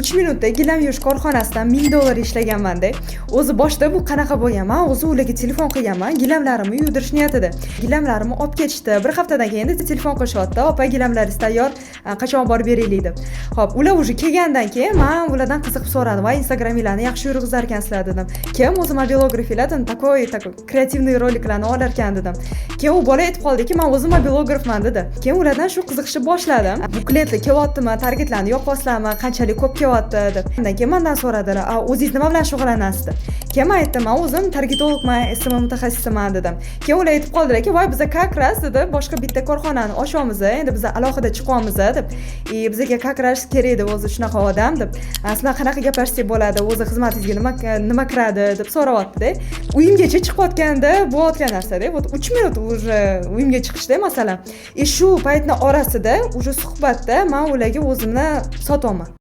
3 minutda gilam yuvish korxonasidan 1000 dollar ishlaganmanda. O'zi boshida bu qanaqa bo'lgan? Man o'zi ularga telefon qilganman gilamlarimni yuvdirish niyatida. Gilamlarimni olib ketishdi. Bir haftadan keyin endi telefon qilishyapti: "Opa, gilamlaringiz tayyor, qachon borib beraylik?" deb. Ho'p, ular уже kelgandan keyin man ulardan qiziqib so'radim: "Voy, Instagraminglarni yaxshi yurg'izar ekansizlar", dedim. "Kim o'zi mobilografinglar?" dedim. "Такой такой креативный roliklarni olar ekan", dedim. Keyin u bola aytib qoldiki: "Man o'zim mobilografman", dedi. Keyin ulardan shu qiziqishni boshladim: bu klientlar kelyaptimi, targetlarni yoqyapsizlarmi, qanchalik ko'p kelyapti deb. Undan keyin mandan so'radilar: "A o'zingiz nima bilan shug'ullanasiz?" deb. Keyin man aytdim: "Man o'zim targetologman, SMM mutaxassisiman", dedim. Keyin ular aytib qoldilarki: "Voy, biza как раз", dedi, "boshqa bitta korxonani ochyapmiz, endi biza alohida chiqyapmiz", deb. "И bizga как раз kerak edi o'zi shunaqa odam", deb. "Sizlar qanaqa gaplashsak bo'ladi, o'zi xizmatingizga nima nima kiradi?" deb so'rayaptida. Uyimgacha chiqayotganda bo'layotgan narsada, вот 3 minut уже uyimga chiqishda, masalan. И shu paytni orasida уже suhbatda man ularga o'zimni sotyapman.